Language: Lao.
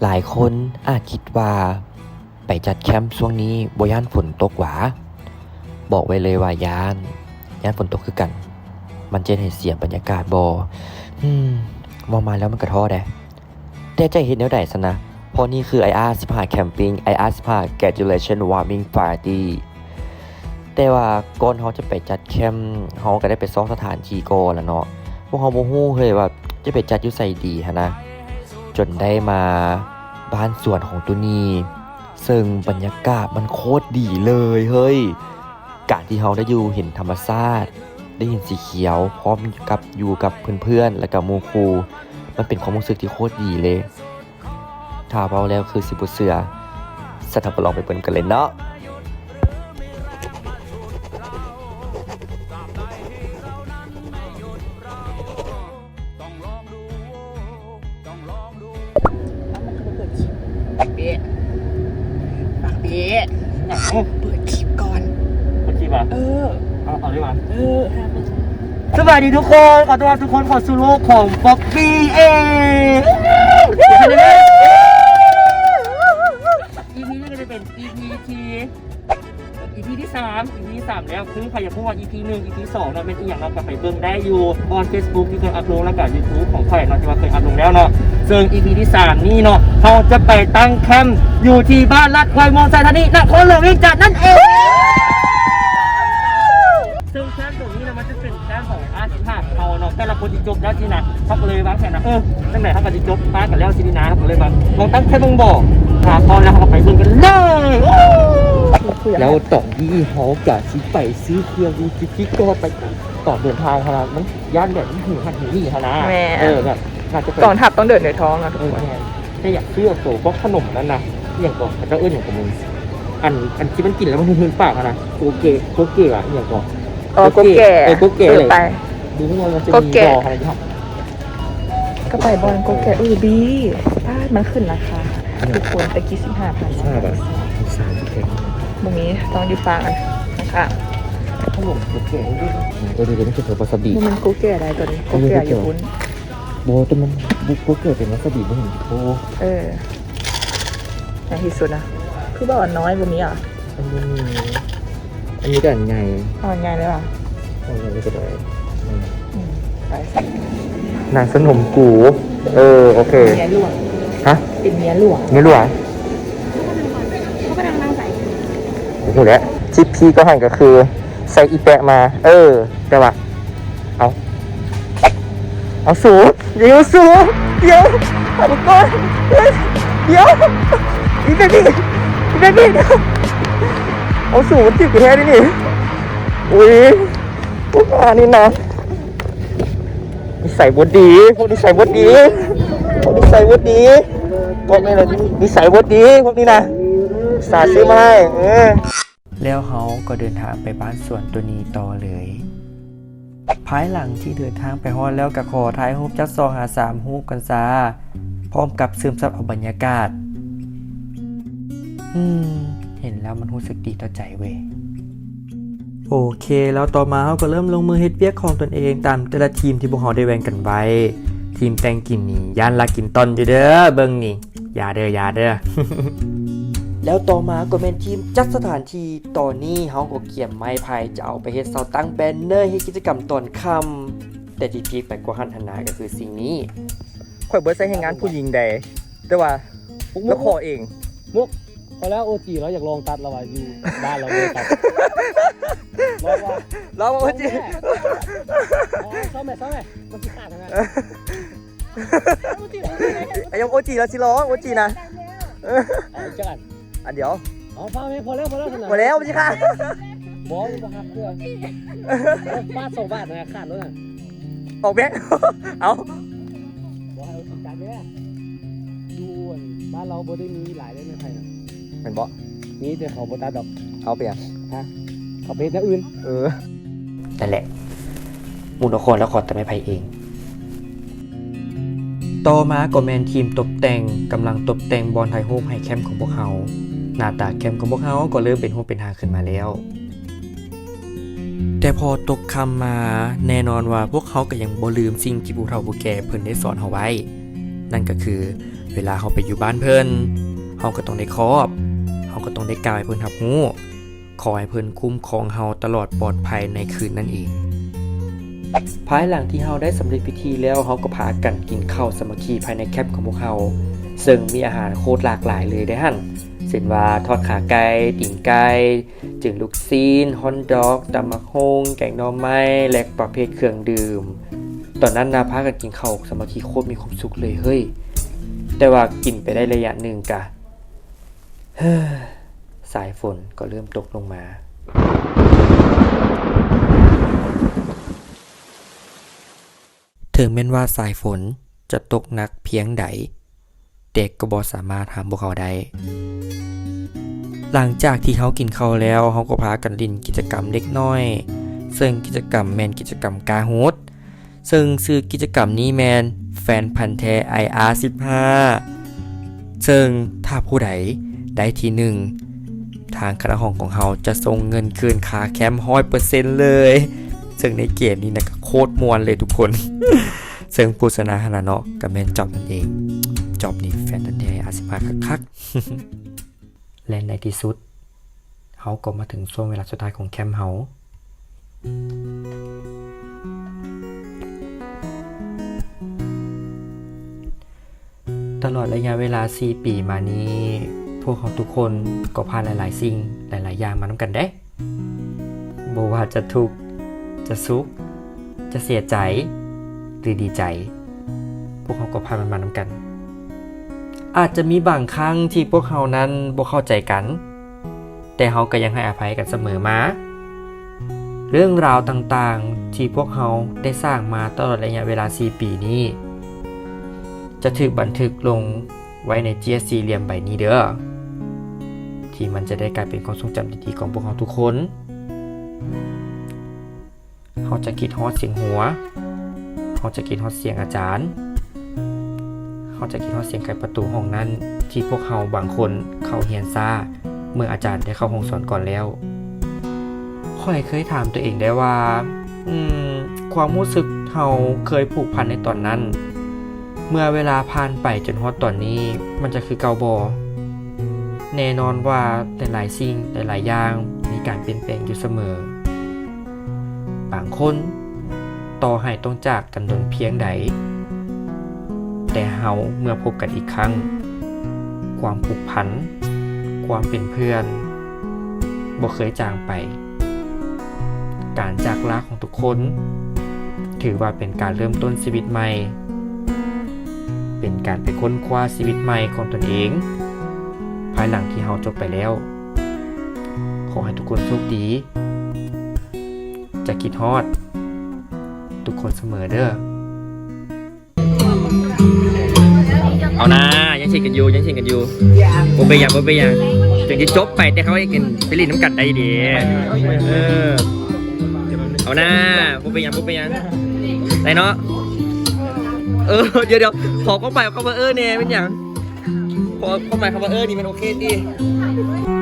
ຫຼາຍຄົນອາດຄິດວ່າໄປຈັດແຄມຊ່ວງນີ້ບໍ່ຢ້ານຝົນຕົກຫວາ? ບອກໄວ້ເລີຍວ່າຢ້ານ, ຢ້ານຝົນຕົກຄືກັນ. ມັນຈະເຮັດໃຫ້ເສຍບັນຍາກາດບໍ່? ຮຶມ, ເວົ້າມາແລ້ວມັນກະທໍ້ແດ. ແຕ່ຈະເຮັດແນວໃດຊັ້ນນະ? ເພາະນີ້ຄືໄອອາສິບຫ້າ Camping, ໄອອາສິບຫ້າ Graduation Warming Party. ແຕ່ວ່າກ່ອນເຮົາຈະໄປຈັດແຄມ, ເຮົາກະໄດ້ໄປຊອກສະຖານທີ່ກ່ອນລະເນາະ. ພວກເຮົາບໍ່ຮູ້ເລີຍວ່າຈະໄປຈັດຢູ່ໃສດີຫັ້ນນະ, ຈົນໄດ້ມາບ້ານສວນຂອງໂຕນີ້, ເຊິ່ງບັນຍາກາດມັນໂຄດດີເລີຍເຮີ້ຍ. ການທີ່ເຮົາໄດ້ຢູ່ເຫັນທຳມະຊາດ, ໄດ້ເຫັນສີຂຽວ ພ້ອມກັບຢູ່ກັບເພື່ອນໆ ແລະກະໝູ່ຄູ່, ມັນເປັນຄວາມຮູ້ສຶກທີ່ໂຄດດີເລີຍ. ຖ້າເວົ້າແລ້ວຄືຊິບໍ່ເຊື່ອ, ຊັ້ນເຮົາກະລອງໄປເບິ່ງກັນເລີຍເນາະ. ປາກເປະ ປາກເປະ. ຫຍັງ? ເປີດຄລິບກ່ອນ. ເປີດຄລິບຫວາ? ເອີ. ເອົາ ເອົາເລີຍຫວາ? ເອີ. ສະບາຍດີທຸກຄົນ, ຂໍຕ້ອນຮັບທຸກຄົນເຂົ້າສູ່ໂລກຂອງປັອບປີ້ເອງ. ອີພີນີ້ກະຈະເປັນອີພີທີ່ ອີພີທີສາມ, ອີພີທີສາມແລ້ວ. ຄືໃຜຢາກຮູ້ວ່າອີພີໜຶ່ງ ອີພີສອງເນາະ ແມ່ນອີ່ຫຍັງເນາະ ກະໄປເບິ່ງໄດ້ຢູ່ບ່ອນ Facebook ທີ່ເຄີຍອັບລົງ ແລະກະ YouTube ຂອງຂ້ອຍເນາະ ທີ່ວ່າເຄີຍອັບລົງແລ້ວເນາະ. ເຊິ່ງອີພີທີສາມນີ້ເນາະ ເຮົາຈະໄປຕັ້ງແຄມຢູ່ທີ່ບ້ານລາດຄວາຍ ເມືອງໄຊທານີ ນະຄອນຫຼວງວຽງຈັນນັ້ນເອງ. ເຊິ່ງແຄມໂຕນີ້ນະ ມັນຈະເປັນແຄມຂອງອາສິບຫ້າເຮົາເນາະ, ແຕ່ລະຄົນທີ່ຈົບແລ້ວຊີ້ນະ. ເຮົາກະເລີຍວາງແຜນວ່າ ເອີ ຈັ່ງໃດເຮົາກະຊິຈົບປະກັນແລ້ວຊີ້ນະ, ເຮົາກະເລີຍວ່າລອງຕັ້ງແຄມເບິ່ງບໍ່. ຖ້າພ້ອມແລ້ວເຮົາກະໄປເບິ່ງກັນເລີຍ. ແລ້ວຕອນນີ້ເຮົາກະຊິໄປຊື້ເຄື່ອງຢູ່ທີ່ ທີ່ກອດໄປຕອນເດີນທາງຫັ້ນນະ, ມັນຢ້ານແບບມັນຫິວຫັ້ນຫິວນີ້ຫັ້ນນະ. ແມ່ນ. ເອີ ແບບໜ້າຈະໄປ ກອງທັບຕ້ອງເດີນໂດຍທ້ອງນະທຸກຄົນ. ເອີ ແມ່ນ. ແຕ່ຢາກຊື້ໂຕພວກຂະໜົມນັ້ນນະ, ອີ່ຫຍັງເກາະ ເຂົາເຈົ້າເອີ້ນຫຍັງກະບໍ່ຮູ້ ອັນ ອັນທີ່ມັນກິນແລ້ວມັນຫື່ນປາກຫັ້ນນະ, ໂກເກ ໂກເກຫວາ ອີ່ຫຍັງເກາະ. ອໍ ໂກເກ ໂກເກ ເອີ ໂກເກ ເອີ ແຫຼະ ໄປ ບໍ່ຮູ້ວ່າມັນຈະມີບໍ່ຫັ້ນນະ. ກະໄປບ່ອນໂກແກະ ເອີ ບີ ປາດ ມັນຂຶ້ນລາຄາ ອືມ ທຸກຄົນ. ແຕ່ກີ້ສິບຫ້າພັນ ສິບຫ້າບາດ ສາມສິບແພງ ບໍ່ມີ ຕ້ອງຢູ່ຟາກອັນຂ້າງໆ. ຂະໜົມໂກແກະ ເອີ ເອີ ເອີ ມັນຄືວາຊາບິ ບໍ່ແມ່ນໂກແກະໃດ໋ ໂຕນີ້ ເອີ ໂກແກະ ໂກແກະ ຍີ່ປຸ່ນ. ບໍ່ ແຕ່ມັນ ໂກແກະເປັນວາຊາບິ ບໍ່ເຫັນໂກ. ເອີ ໃຫຍ່ທີ່ສຸດນະ ຄືບໍ່ເອົາອັນນ້ອຍ ບໍ່ມີຫວາ? ອັນນີ້ ອັນນີ້ກະອັນໃຫຍ່ ເອົາອັນໃຫຍ່ເລີຍຫວາ? ເອົາອັນໃຫຍ່ເລີຍກະໄດ້. ອືມ ໄປ ນາງສະໜົມກູ. ເອີ ໂອເຄ ເມຍຫຼວງ. ຮະ? ເປັນເມຍຫຼວງ ເມຍຫຼວງ. ບໍ່ຮູ້ແຫຼະ ສິບປີກວ່າຫັ້ນກະຄືໃສ່ອີແປະມາ. ເອີ ແຕ່ວ່າ ເອົາ ເອົາສູ ດຽວສູ ດຽວ ເອົາກ່ອນ ດຽວ ອີເບບີ ອີເບບີ ດຽວ ເອົາສູ ມັນຖືກແທ້ນີ້. ອຸ້ຍ ພວກອັນນີ້ນະ ນິໄສບໍ່ດີ ພວກນິໄສບໍ່ດີ ພວກນິໄສບໍ່ດີ ບອກແມ່ນລະ ນິໄສບໍ່ດີ ພວກນີ້ນະ ອຸດສ່າຊື້ມາໃຫ້ ເອີ. ແລ້ວເຮົາກະເດີນທາງໄປບ້ານສວນໂຕນີ້ຕໍ່ເລີຍ. ພາຍຫຼັງທີ່ເດີນທາງໄປຮອດແລ້ວ ກະຂໍຖ່າຍຮູບຈັກສອງຫາສາມຮູບກັນຊາ ພ້ອມກັບຊຶມຊັບເອົາບັນຍາກາດ. ອືມ ເຫັນແລ້ວມັນຮູ້ສຶກດີຕໍ່ໃຈເວີຍ. ໂອເຄ ແລ້ວຕໍ່ມາເຮົາກະເລີ່ມລົງມືເຮັດວຽກຂອງຕົນເອງຕາມແຕ່ລະທີມທີ່ພວກເຮົາໄດ້ແບ່ງກັນໄວ້. ທີມແຕ່ງກິນນີ້ຢ້ານລັກກິນຕ່ອນຢູ່ເດີ ເບິ່ງນີ້ ຢ່າເດີ ຢ່າເດີ. ແລ້ວຕໍ່ມາກະແມ່ນທີມຈັດສະຖານທີ່. ຕອນນີ້ເຮົາກະກຽມໄມ້ໄຜ່ຈະເອົາໄປເຮັດເສົາຕັ້ງແບນເນີເຮັດກິດຈະກຳຕອນຄ່ຳ. ແຕ່ທີ່ພີກໄປກວ່າຫັ້ນຫັ້ນນະ ກະຄືສິ່ງນີ້. ຂ້ອຍບໍ່ໄດ້ໃຊ້ແຮງງານຜູ້ຍິງໃດ ແຕ່ວ່າ ມຸກ ລາວຂໍເອງ. ມຸກ ພໍແລ້ວ ໂອຈີລາວຢາກລອງຕັດລາວວ່າ ຢູ່ບ້ານລາວບໍ່ໄດ້ຕັດ. ລອງວ່າ ລອງວ່າໂອຈີ ເອົາ ເອົາ ຊ້ອມແໝ່ ຊ້ອມແໝ່ ມັນຊິຂາດຫັ້ນນະ. ອາ ຍັງໂອຈີລາວຊິລອງ ໂອຈີນະ. ເອົາອີກຈັກອັນ ອັນດຽວ. ເອົາ ພໍແລ້ວ ພໍແລ້ວ ພໍແລ້ວ ພໍແລ້ວ ມັນຊິຂາດ. ບໍ່ ມັນບໍ່ຫັກເທື່ອ ບາດສອງບາດນະ ຂາດໂລດນະ. ອອກແບບ ເອົາ ບໍ່ໃຫ້ເອົາຈິງຈັງເດີ. ຢູ່ບ້ານລາວບໍ່ໄດ້ມີຫຼາຍເດ້ໄມ້ໄຜ່ນະ. ແມ່ນບໍ່? ມີແຕ່ເຂົາບໍ່ຕັດດອກ. ເອົາໄປຫຍັງ? ຮະ? ເອົາໄປເຮັດແນວອື່ນ. ເອີ ນັ້ນແຫຼະ ໝູ່ນະຄອນລະຂໍຕັດໄມ້ໄຜ່ເອງ. ຕໍ່ມາກະແມ່ນທີມຕົບແຕ່ງ ກຳລັງຕົບແຕ່ງບ່ອນຖ່າຍຮູບໃຫ້ແຄມຂອງພວກເຮົາ. ໜ້າຕາແຄມຂອງພວກເຮົາກະເລີ່ມເປັນຮູບເປັນຮ່າງຂຶ້ນມາແລ້ວ. ແຕ່ພໍຕົກຄ່ຳມາ ແນ່ນອນວ່າພວກເຮົາກະຍັງບໍ່ລືມສິ່ງທີ່ຜູ້ເຖົ້າຜູ້ແກ່ເພິ່ນໄດ້ສອນເຮົາໄວ້ ນັ້ນກະຄື ເວລາເຮົາໄປຢູ່ບ້ານເພິ່ນ ເຮົາກໍຕ້ອງໄດ້ຂອບ ເຮົາກໍຕ້ອງໄດ້ກ່າວໃຫ້ເພິ່ນຮັບຮູ້ ຂໍໃຫ້ເພິ່ນຄຸ້ມຄອງເຮົາຕະຫຼອດປອດໄພໃນຄືນນັ້ນເອງ. ພາຍຫຼັງທີ່ເຮົາໄດ້ສຳເລັດພິທີແລ້ວ ເຮົາກໍພາກັນກິນເຂົ້າສາມັກຄີພາຍໃນແຄມຂອງພວກເຮົາ ເຊິ່ງມີອາຫານໂຄດຫຼາກຫຼາຍເລີຍເດ້ຫັ້ນ ເຊັ່ນວ່າທອດຂາໄກ່, ຕີນໄກ່, ຈືນລູກຊີ້ນ, ຮອດດອກ, ຕຳບັກຫຸ່ງ, ແກງໜໍ່ໄມ້ ແລະ ປະເພດເຄື່ອງດື່ມ. ຕອນນັ້ນນະ ພາກັນກິນເຂົ້າສາມັກຄີໂຄດມີຄວາມສຸກເລີຍເຮີ້ຍ. ແຕ່ວ່າກິນໄປໄດ້ໄລຍະໜຶ່ງກະ ສາຍຝົນກໍເລີ່ມຕົກລົງມາ. ເຖິງແມ່ນວ່າສາຍຝົນຈະຕົກໜັກພຽງໃດ, ແຕ່ກໍບໍ່ສາມາດຫ້າມພວກເຮົາໄດ້. ຫຼັງຈາກທີ່ເຮົາກິນເຂົ້າແລ້ວ, ເຮົາກໍພາກັນຫຼິ້ນກິດຈະກຳເລັກນ້ອຍ, ເຊິ່ງກິດຈະກຳແມ່ນກິດຈະກຳກາຫຸດ, ເຊິ່ງຊື່ກິດຈະກຳນີ້ແມ່ນແຟນພັນແທ້ ໄອອາສິບຫ້າ ເຊິ່ງຖ້າຜູ້ໃດໄດ້ທີໜຶ່ງ ທາງຄະນະຫ້ອງຂອງເຮົາຈະສົ່ງເງິນຄືນຄ່າແຄມຮ້ອຍເປີເຊັນເລີຍ. ເຊິ່ງໃນເກມນີ້ນະ ກໍໂຄດມ່ວນເລີຍທຸກຄົນ. ເຊິ່ງຜູ້ຊະນະຫັ້ນນະເນາະ ກໍແມ່ນຈອບນັ້ນເອງ. ຈອບນີ້ແຟນພັນແທ້ອາສິບຫ້າຄັກໆ. ແລະ ໃນທີ່ສຸດ ເຮົາກໍມາເຖິງຊ່ວງເວລາສຸດທ້າຍຂອງແຄມເຮົາ. ຕະຫຼອດໄລຍະເວລາສີ່ປີມານີ້ ພວກເຮົາທຸກຄົນກໍຜ່ານຫຼາຍໆສິ່ງ ຫຼາຍໆຢ່າງມານຳກັນເດ້. ບໍ່ວ່າຈະທຸກ, ຈະສຸກ, ຈະເສຍໃຈ ຫຼື ດີໃຈ, ພວກເຮົາກໍຜ່ານມັນມານຳກັນ. ອາດຈະມີບາງຄັ້ງທີ່ພວກເຮົານັ້ນບໍ່ເຂົ້າໃຈກັນ, ແຕ່ເຮົາກໍຍັງໃຫ້ອະໄພກັນສະເໝີມາ. ເລື່ອງລາວຕ່າງໆທີ່ພວກເຮົາໄດ້ສ້າງມາຕະຫຼອດໄລຍະເວລາສີ່ປີນີ້ ຈະຖືກບັນທຶກລົງໄວ້ໃນເຈ້ຍສີ່ຫຼ່ຽມໃບນີ້ເດີ້ ທີ່ມັນຈະໄດ້ກາຍເປັນຄວາມຊົງຈຳດີໆຂອງພວກເຮົາທຸກຄົນ. ເຮົາຈະຄິດຮອດສຽງຫົວ, ເຮົາຈະຄິດຮອດສຽງອາຈານ, ເຮົາຈະຄິດຮອດສຽງໄຂປະຕູຫ້ອງນັ້ນ ທີ່ພວກເຮົາບາງຄົນເຂົ້າຮຽນຊ້າ ເມື່ອອາຈານໄດ້ເຂົ້າຫ້ອງສອນກ່ອນແລ້ວ. ຂ້ອຍເຄີຍຖາມຕົວເອງໄດ້ວ່າ, ອືມ, ຄວາມຮູ້ສຶກເຮົາເຄີຍຜູກພັນໃນຕອນນັ້ນ, ເມື່ອເວລາຜ່ານໄປຈົນຮອດຕອນນີ້ ມັນຈະຄືເກົ່າບໍ່? ແນ່ນອນວ່າຫຼາຍໆສິ່ງ, ຫຼາຍໆຢ່າງມີການປ່ຽນແປງຢູ່ສະເໝີ. ບາງຄົນ, ຕໍ່ໃຫ້ຕ້ອງຈາກກັນດົນພຽງໃດ, ແຕ່ເຮົາເມື່ອພົບກັນອີກຄັ້ງ, ຄວາມຜູກພັນ, ຄວາມເປັນເພື່ອນ, ບໍ່ເຄີຍຈາງໄປ. ການຈາກລາຂອງທຸກຄົນ ຖືວ່າເປັນການເລີ່ມຕົ້ນຊີວິດໃໝ່, ເປັນການໄປຄົ້ນຄວ້າຊີວິດໃໝ່ຂອງຕົນເອງ ພາຍຫຼັງທີ່ເຮົາຈົບໄປແລ້ວ. ຂໍໃຫ້ທຸກຄົນໂຊກດີ. ຈະຄິດຮອດທຸກຄົນສະເໝີເດີ້. ເອົານາ, ຍັງຊິກັນຢູ່, ຍັງຊິກັນຢູ່. ບໍ່ເປັນຫຍັງ, ບໍ່ເປັນຫຍັງ. ເຖິງຊິຈົບໄປ, ແຕ່ເຮົາຍັງໄປຫຼິ້ນນຳກັນໄດ້ເດ້. ເອີ, ເອົານາ, ບໍ່ເປັນຫຍັງ, ບໍ່ເປັນຫຍັງ. ໄດ້ເນາະ. ເອີ, ດຽວໆ, ຂໍຄວາມໝາຍຄຳວ່າເອີແດ່, ແມ່ນຫຍັງ? ຄວາມໝາຍຄຳວ່າເອີນີ້ມັນໂອເຄຕິ?